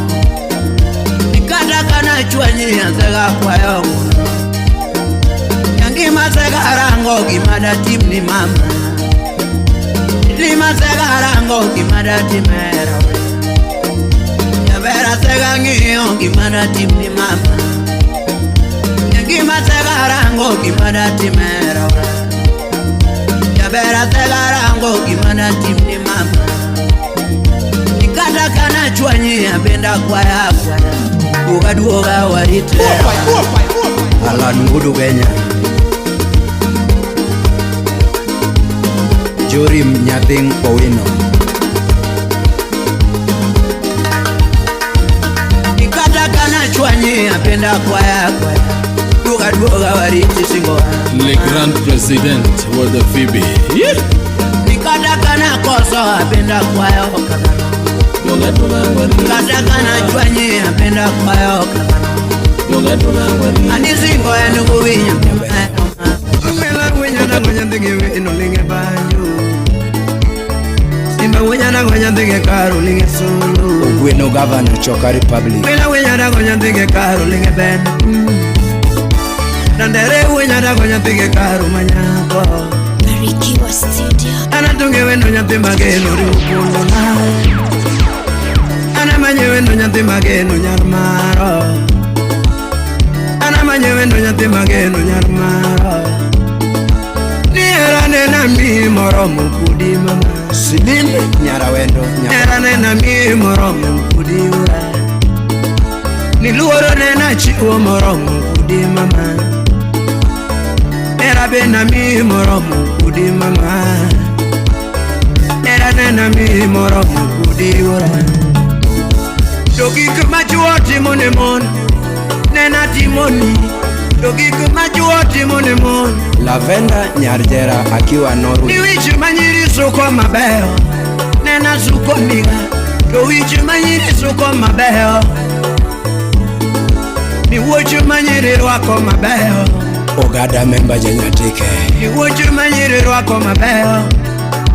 Kata kana chwenyi asega kwayo kaka. Nyangima sega rango gima datim ni mama. Lima sega rango gima datimera. Nyabera sega ng'iyo gima datim ni mama. Nyangima sega rango gima datimera. Nyabera sega rango gima datim ni mama. Nikata kana chwanyi abenda kwaya kwaya. Duoga duoga warite. Alan wuod Ugenya. Jorim Nyathing Owino. Nikata kana chwanyi apenda kwaya kwaya. Duga duga wariti singo. Le Grand President World Phoebe. Yeah. Nikata kana koso apenda kwaya okana. Nikata kana chwanyi apenda kwaya okana. Anisingo ya nuguwinya. Mela winya na winya ndingi wino linge banyo. Simba winya na winya ndingi karo linge solo. Ogweno Governor Choka Republic. Mela winya na winya ndingi karo linge ben. Nandere winya na winya ndingi karo manyako. Barikiwa Studio. Anatunge wendo nyathi mageno riukundo na. Anamanye wendo nyathi mageno nyar maro. Anamanye wendo nyathi mageno nyar maro. Ni era nena mi moromo kudi mama. Silim Nyarawendo Era nena mi moromo kudi ura. Ni luoro nena chiwo moromo kudi mama. Era bena mi moromo kudi mama. Era nena mi moromo kudi ura. To gik machuo timo ne mon nena timoni. To gik machuo timo ne mon. Lavenda Nyarjera akiwa Norway. Ni wich manyiri suko mabeyo nena suko niga. To wich manyiri suko mabeyo. Ni wuoch manyiri rwako mabeyo. Ogada memba janyatike. Ni wuoch manyiri rwako mabeyo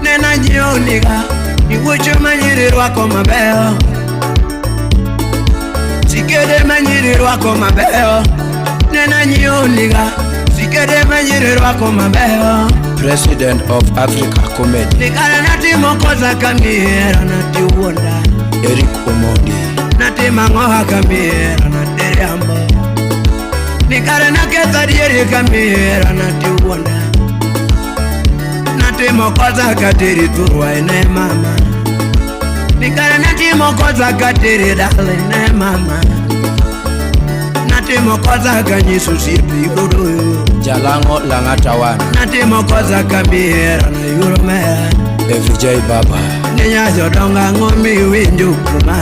nena nyiewo niga. Ni wuoch manyiri rwako mabeyo. Sikede manyiri rwako mabeyo nena nyiewo niga. Sikede manyiri rwako mabeyo. President of Africa Comedy. Nikala natimo kosa kamiera natiwuonda. Eric Omondi. Natimo ang'o kamiera nateriambo. Nikala naketho adieri kamiera natiwuonda. Natimo kosa kateri thurwa ene mama. Nikala natimo kosa kateri dala ene mama. Natimo kosa kanyiso osiepe yudo. Jalango Lang'ata wan. Natimo kosa kamiera na yuro mera. FJ Baba. Ni jodongo ang'o miwinjo kuma.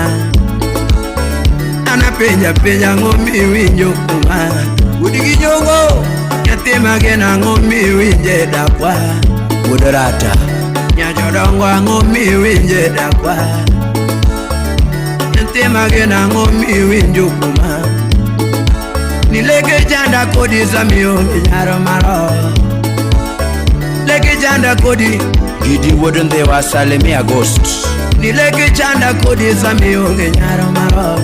An apenja penja ang'o miwinjo kuma. Udi gi jongo nyathi mageno ang'o miwinje dakwa. Wuod Rata. Nya jodongo ang'o miwinje dakwa. Nyathi mageno ang'o miwinjo kuma. Ni leke chanda kodi samionge nyaro maro. Leke chanda kodi. Gidi wuod Ndhiwa Salimia Ghost. Ni leke chanda kodi samionge nyaro maro.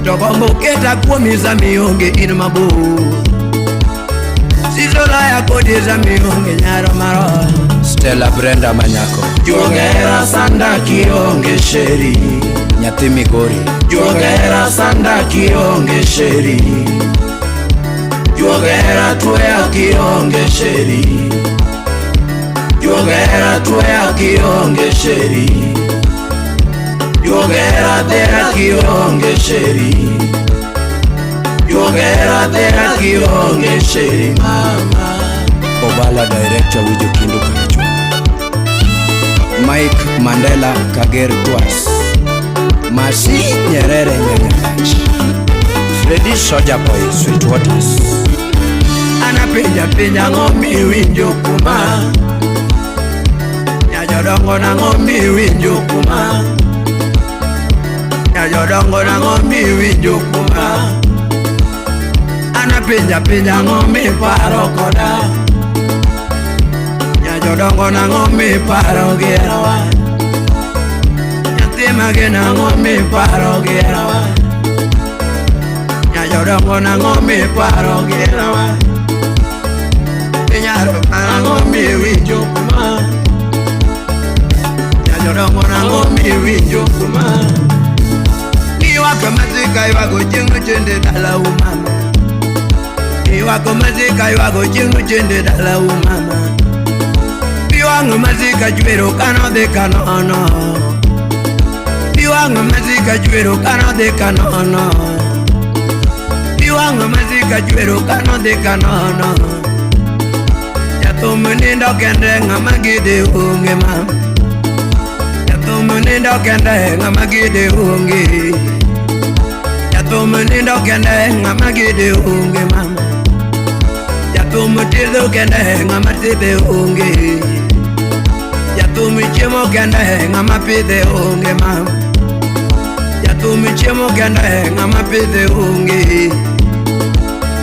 To gombo keta kuomi samionge in mabor. Sisolaya kodi samionge nyaro maro. Stella Brenda Manyako. Juogera sanda kionge sheri. Nyathi Migori. Juogera sanda kionge sheri. Juogera twea kionge sheri. Juogera twea kionge sheri. Juogera dhera kionge sheri. Juogera dhera kionge sheri mama. Obala director Wijo Kindu Karachuonyo. Mike Mandela Kager Twas. Masi Nyerere Nyanyakach. Freddy Soja Boy Sweet Waters. Anapenja penja ang'o miwinjo kuma. Nya jodongo nang'o miwinjo kuma. Nya jodongo nang'o miwinjo kuma. Anapenja penja ang'o miparo koda. Nya jodongo nang'o miparo gi herawa. Nyathi mageno ang'o miparo gi herawa. Nya jodongo nang'o miparo gi herawa. Nyaro ang'o miwinjo kuma. Nya jodongo nang'o miwinjo kuma. Niwako masika ywago chieng' ochende dalau mama. Niwako masika ywago chieng' ochende dalau mama. Piwang'o masika chwero kanodhi kanono. Piwang'o masika chwero kanodhi kanono. Piwang'o masika chwero kanodhi kanono. Jathum nindo kende ng'ama gide onge ma. Jathum nindo kende ng'ama gide onge. Jathum nindo kende ng'ama gide onge mama. Jathum tedo kende ng'ama thiedhe onge. Jathum chiemo kende ng'ama pidhe onge mama. Jathum chiemo kende ng'ama pidhe onge.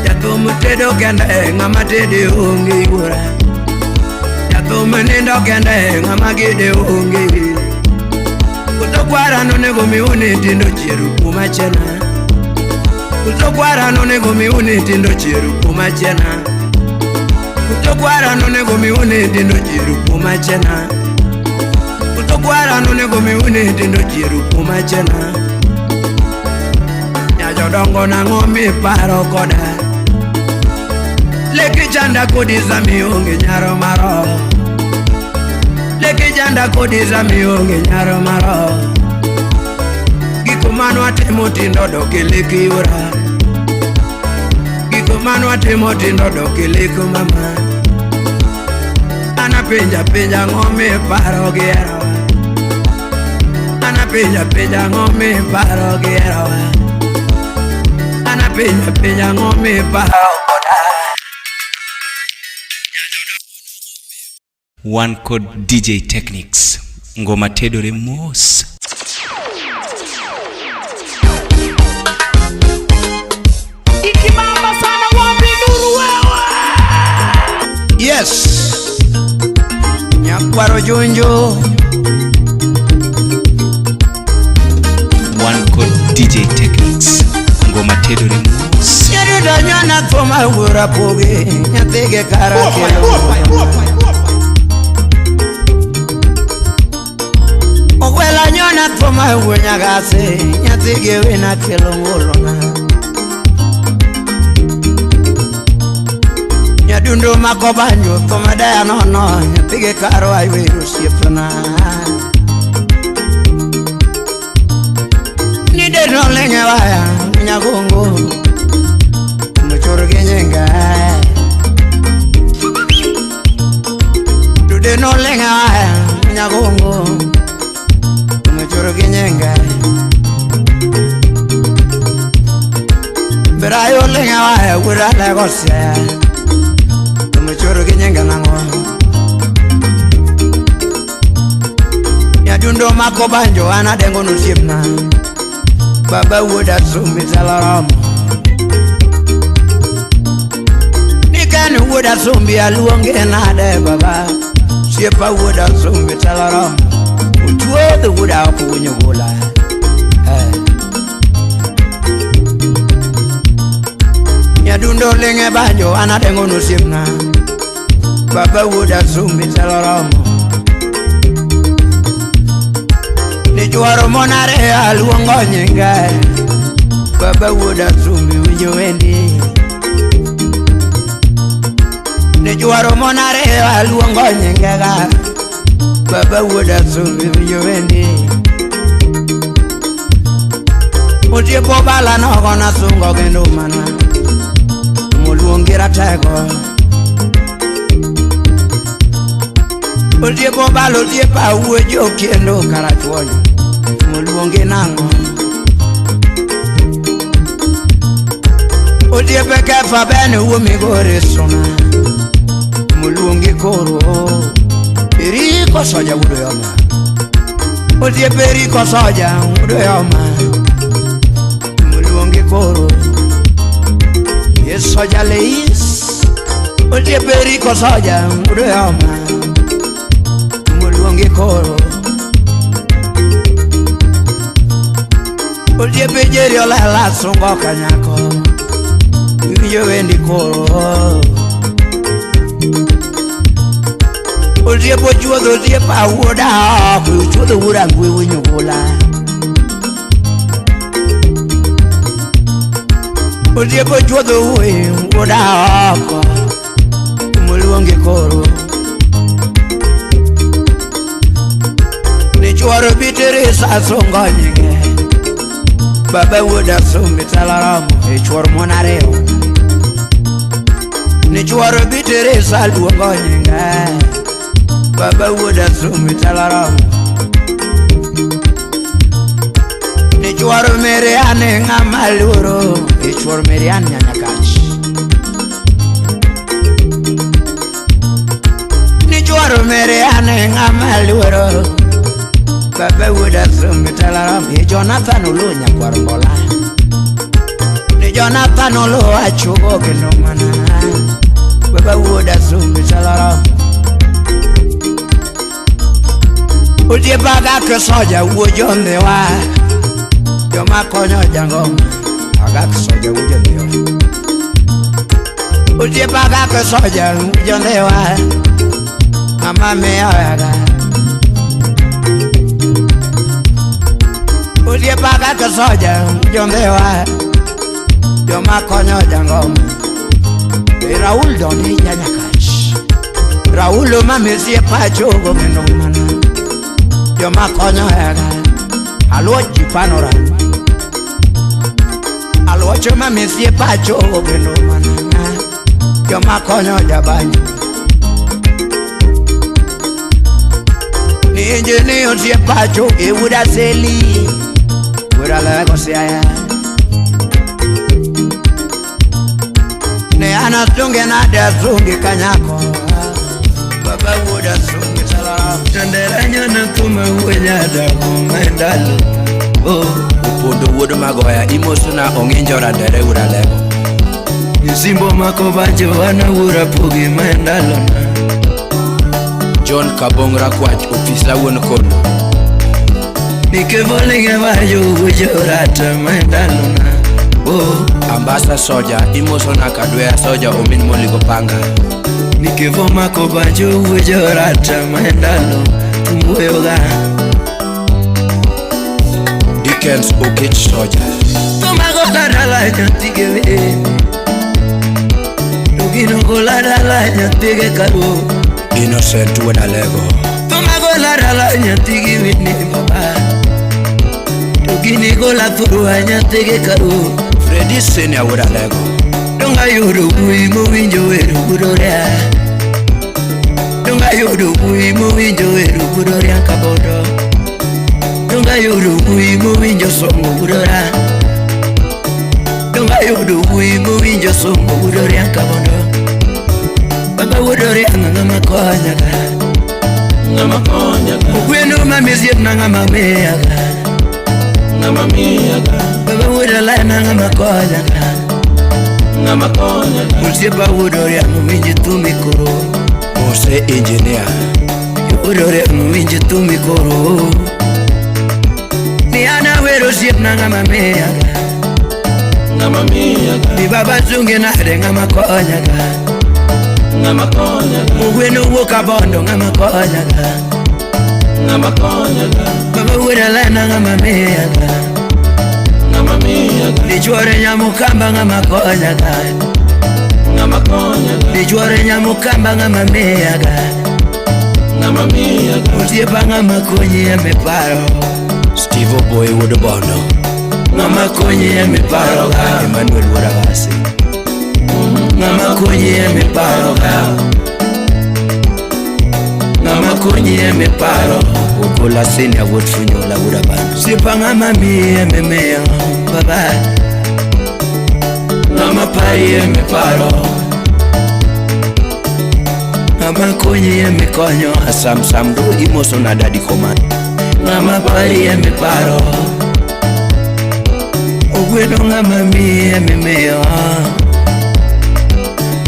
Jathum tedo kende ng'ama tede onge wuora. Jathum nindo kende ng'ama gide onge. Kutokwara nonego miune tindo chieru kuma chena. Kutokwara nonego miune tindo chieru kuma chena. Kutokwara nonego miune tindo chieru kuma chena. Kutokwara nonego miune tindo chieru kuma chena. Nyajodongo nang'o miparo koda. Leke chanda kodi za mionge nyaro maro. Leke chanda kodi za mionge nyaro maro. Giko mano atimo tindo doke leke yura. Giko mano atimo tindo doke leke mama. Ana penja penja ng'o miparo gi herawa. Ana penja penja ng'o miparo gi herawa. Ana penja penja ng'o miparo koda. One code DJ Techniques. Ngoma tedore mos. Ikibamba sana wapi nuru wewe. Yes. Nyakwaro Junjo. One code DJ Techniques. Ngoma tedore mos. Nyaruda nyana thoma wuora poge nyathige kara kelo. Ogwela nyona thoma wuo nyagase nyathige wena kelo ngolona. Nyadundo mako banjo thoma daya nono nyathige karo ayweyo osiepna. Nide nolenye waya nyagongo mochoro gi nyinga. Dude nolenye waya nyagongo mochoro gi nyinga. Berayo lenye waya wuda legosia mochoro gi nyinga nang'o. Nyadundo mako banjo an adengo nosiepna. Baba wuoda sumbi telo Nikan wuoda sumbi aluonge nade baba. Siepa wuoda sumbi telo romo. Ochuodho wuoda ok winjo gola. Nyadundo ling'e banjo an adengo nosiepna. Baba wuoda sumbi telo romo. Nichwaro mon ariyo aluongo nyinge. Baba wuoda sumbi winjo wendi. Nichwaro mon ariyo aluongo nyingega. Baba wuoda sumbi winjo wendi. Otiepo bala nogona sungo kendo mana. Moluongi ratego. Otiepo bala otiepa wuo jokendo karachuonyo. Moluongi nang'o. Otiepe kefa bene wuo migori suna. Moluongi koro. Eriko soja wuodo yoma. Otiepe eriko soja wuodo yoma. Moluongi koro. Soja leis. Otiepe eriko soja wuodo yoma. Moluongi koro. Otiepe jeri olela sungo kanyako. Winjo wendi koro. Otiepo chuodho otiepa wuoda oko. Ochuodho wuoda ngwe winjo gola. Otiepo chuodho wuoyi wuoda oko. Moluongi koro. Nichwaro Bitrisa sungo nyinge. Baba wuoda sumbi telo romo. E chuor mon ariyo. Ni chuoro Biteresa luongo nyinga. Baba wuoda sumi talarom. Ni chuoro Meriane ng'ama luoro. Ni chuoro Meriane nyanyakach. Ni chuoro Meriane ng'ama luoro. Baba wuoda sumi talarom. Ni Jonathan Oloo nyakwar Mbola. Ni Jonathan Oloo achugo kendo mana. Baba wuoda sumi talarom. Osiepa agak soja wuo jondhiwa. Joma konyo jangoma agak soja wuo jondhiwa. Osiepa agak soja wuo jondhiwa. Mama miyoga. Osiepa agak soja wuo jondhiwa. Joma konyo jangoma. Raul doni janyakach. Raul mamisie pacho go kendo mana. Joma konyo hega. Aluoch jipanora. Aluoch mamisie pacho go kendo mana. Joma konyo jabanyo. Ni engineer osie pacho e wuda seli. Wuda lego siaya. Ne anasunge na dasunge kanyako. Baba wuoda sunge sala. Tandera nyana kuma wuonya mendalo. Oh, opondo wuod Magoya imosona ong'injo randere wuod Alego. Isimbo mako banjo ana wuora pogi mendalo na. John Kabong Rakwach ofisa wuon kondo. Nikevolinge bajo wuorata mendalo na. Oh, Ambasa soja imosona kadwea soja omin moligo panga. Nikevo mako banjo wuorata mendalo tumbuyoga. Dickens Okech soja. Tumago ladala nyathige. Tugino go ladala nyathige karu. Innocent wuod Alego. Tumago ladala nyathigi wini baba. Tugini go la thurwa nyathige karu. Freddy Senior wuod Alego. Donga yudo wuoyi mowinjo wero wuodoria. Donga yudo wuoyi mowinjo wero wuodoria kabodo. Donga yudo wuoyi mowinjo somo wuodora. Donga yudo wuoyi mowinjo somo wuodoria kabodo. Baba wuodoria ng'ama konyaga. Ng'ama konyaga. Ogweno mamiziep na ng'ama miyaga. Ng'ama miyaga. Baba wuodola na ng'ama konyaga. Ng'ama konyaga. Osiepa wuodoria mowinjo thumi koro. Mose engineer. Wuodoria mowinjo thumi koro. Ni an awero osiepna ng'ama miyaga. Ng'ama miyaga. Ni baba sunge nade ng'ama konyaga. Ng'ama konyaga. Ogweno wuok abondo ng'ama konyaga. Ng'ama konyaga. Baba wuoda na ng'ama miyaga. Ng'ama miyaga. Ni chuore nyamukamba ng'ama konyaga. Ng'ama konyaga. Ni chuore nyamukamba ng'ama miyaga. Ng'ama miyaga. Osiepa ng'ama konyi emiparo. Steve Oboy wuod Bondo. Ng'ama konyi emiparo ga. Emmanuel wuod Agasi. Ng'ama konyi emiparo ga. Ng'ama konyi emiparo. Ogola Senior wuod Funyola wuod Abando. Osiepa ng'ama miyi emimiyo baba. Ng'ama pari emiparo. Ng'ama konyi emikonyo. Sam Samdo imosona Daddy Koma. Ng'ama pari emiparo. Ogweno ng'ama miyi emimiyo.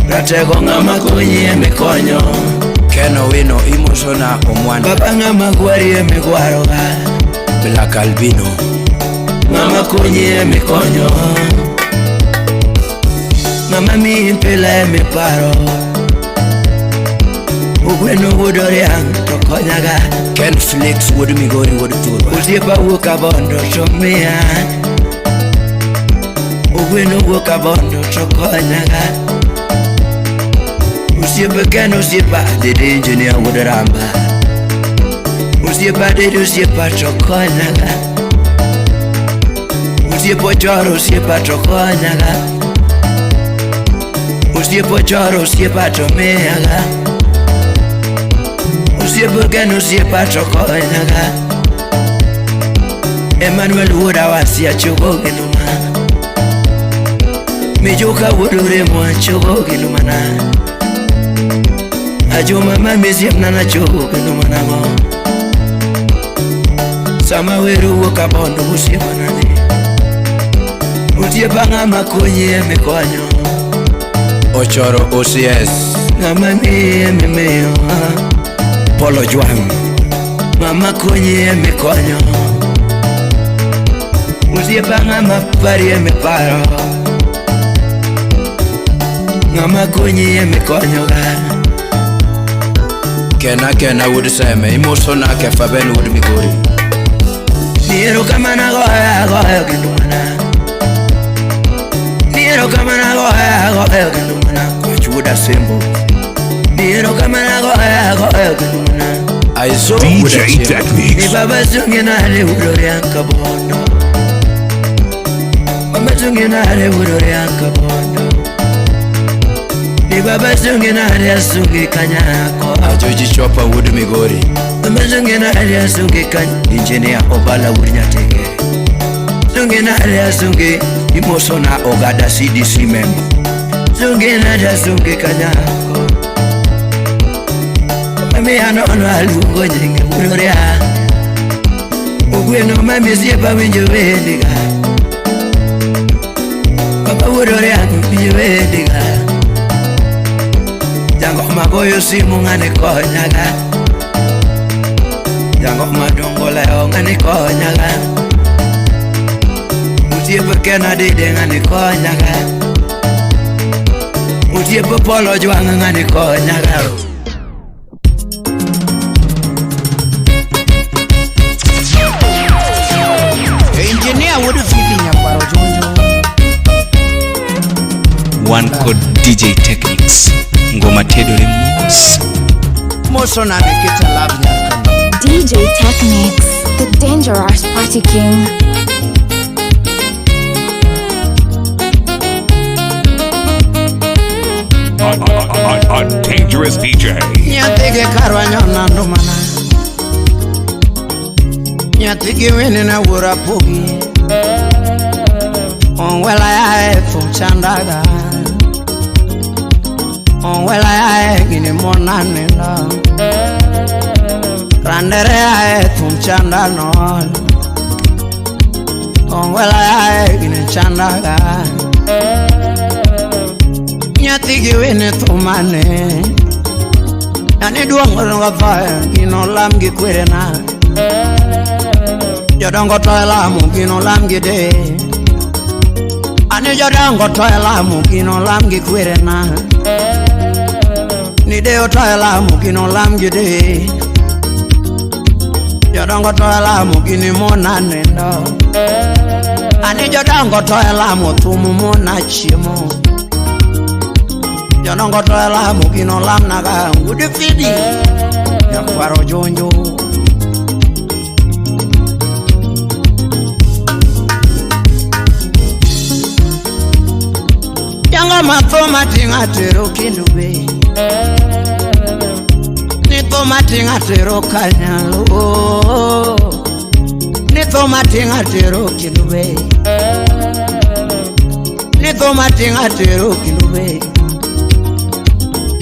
Ratego ng'ama konyi emikonyo. Ken Owino imosona Omwana. Baba ng'ama gwari emigwaroga. Black Albino. Ng'ama konyi emikonyo. Ng'ama miyi mpila emiparo. Ogweno wuod Oriang' to konyaga. Ken Flakes wuod Migori wuod Thurwa. Osiepa wuok abondo to miya. Ogweno wuok abondo to konyaga. Osiepa Ken osiepa dede engineer wuod Ramba. Osiepa dede osiepa to konyaga. Osiepa Ochoro osiepa to konyaga. Osiepo choro osiepa to miyaga. Osiepo geno osiepa to konyaga. Emmanuel wuoda wasi achogo geno ma. Mijuka wuod Oremo achogo geno mana. Ajuma mami osiepna nachogo geno mana mo. Sama wero wuok abondo osiepna ni. Osiepa ng'ama konyi emikonyo. Ochoro OCS. Ng'ama miyi emimiyo. Polo Jwang. Ng'ama konyi emikonyo. Osiepa ng'ama pari emiparo. Ng'ama konyi emikonyoga. Kena kena wuod Seme imosona Kefa Ben wuod Migori. Ni erokamano agoyo agoyo kendo mana. Ni erokamano agoyo agoyo kendo mana. Koch wuod Asembo. Ni erokamano agoyo agoyo kendo mana. Aizo wuod DJ Achieng. Ni Techniques. baba sungi nade wuod Oriang Kabondo. Mama sungi nade wuod Oriang Kabondo. Ni baba sungi nade asungi kanyako. Ajoji Chopa wuod Migori. Mama sungi nade asungi kany. Engineer Obala wuod Nyateke. Sungi nade asungi. Imosona Ogada CDC member. Sungi nade asungi kanyako. Mami anono aluongo nyinge wuod Oriang. Ogweno mami osiepa winjo wendiga. Baba wuod Oriang winjo wendiga. Jangoma goyo simu ng'ani konyaga. Jangoma dongo leo ng'ani konyaga. Osiepe Ken Adede ng'ani konyaga. Osiepe Paul Ojwang' ng'ani konyaga. Engineer wuod Fibi nyakwaro Junjo. Wan kod DJ Techniques. Ngoma tedore mos. Mosona Nikita Love Nyarkano. DJ Techniques, the dangerous party king. A dangerous DJ. Nyathigi karwa nyonando mana. Nyathigi winena wuora pogi. Ongwela yae thum chandaga. Ongwela yae gini mona nindo. Randere yae thum chanda nol. Ongwela yae gini chandaga. Nyathigi wene thumane. Yani duong' ringo thoe gino lam gi kwerena. Jodongo to e lamo gino lam gi de. Ani jodongo to e lamo gino lam gi kwerena. Ni de to e lamo gino lam gi de. Jodongo to e lamo gini mona nindo. Ani jodongo to e lamo thum mona chiemo. Jodongo to e lamo gino lam naga wuod Fidi nyakwaro Jonjo. Jangoma thum ating'a tero kendo be. Ni thum ating'a tero kanyalo. Ni thum ating'a tero kendo be. Ni thum ating'a tero kendo be.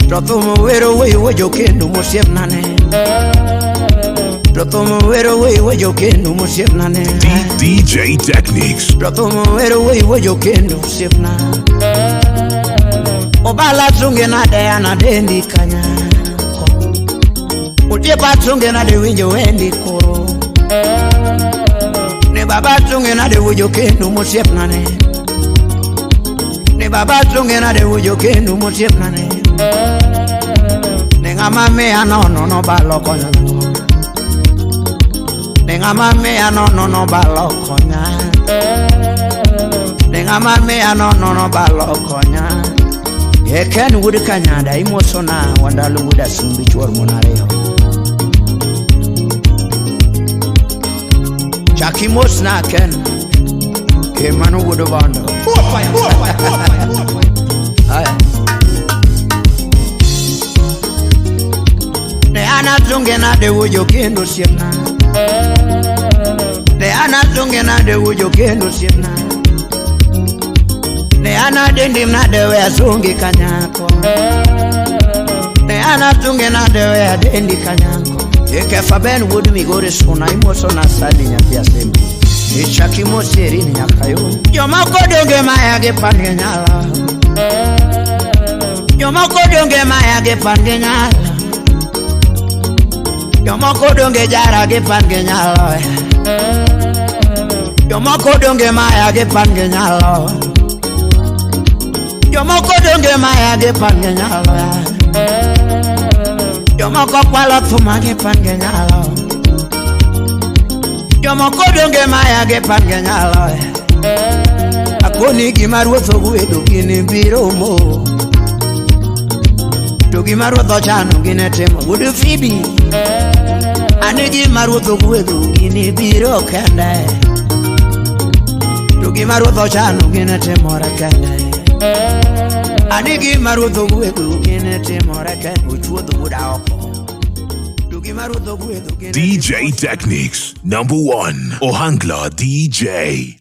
To thum wero wei wejo kendo mosiepna ne. To thum wero wei wejo kendo mosiepna ne. DJ Techniques. To thum wero wei wejo kendo mosiepna. Obala sunge nade anadendi kanya. Otiepa sunge nade winjo wendi koro. Ne baba sunge nade wujo kendo mosiepna ne. Ne baba sunge nade wujo kendo mosiepna ne. Ne ng'ama miya nono nobalo konya. Ne ng'ama miya nono nobalo konya. Ne ng'ama miya nono nobalo konya. E Ken wuod Kanyada imosona Wandalo wuod Asumbi chuor mon ariyo. Chak imosna Ken. E mano wuod Obondo. Aya. Anatunge nade wujo kendo osiepna. Ne anatunge nade wujo kendo osiepna. Ne anadendi nade we asungi kanyako. Ne anatunge nade we adendi kanyako. Ikefa ben wuod Migori suna imoso na sali nyathi asembi. Ichaki moseri ni nyaka yo. Jomoko donge maya gi pan gi nyalo. Jomoko donge maya gi pan gi nyalo. Jomoko donge jara gi pan gi nyalo. Jomoko donge maya gi pan gi nyalo. Jomoko donge maya gi pan gi nyalo. Jomoko kwalo thuma gi pan gi nyalo. Jomoko donge maya gi pan gi nyalo. Akoni gima ruoth ogwedho gini biro mo. To gima ruoth ochano gini timo wuod Fibi. Ani gima ruoth ogwedho gini biro kende. To gima ruoth ochano gini timore kende. Ani gima ruoth ogwedho gini timore kende. Ochuodho wuoda oko. To gima ruoth ogwedho gini DJ Techniques, number one, Ohangla DJ.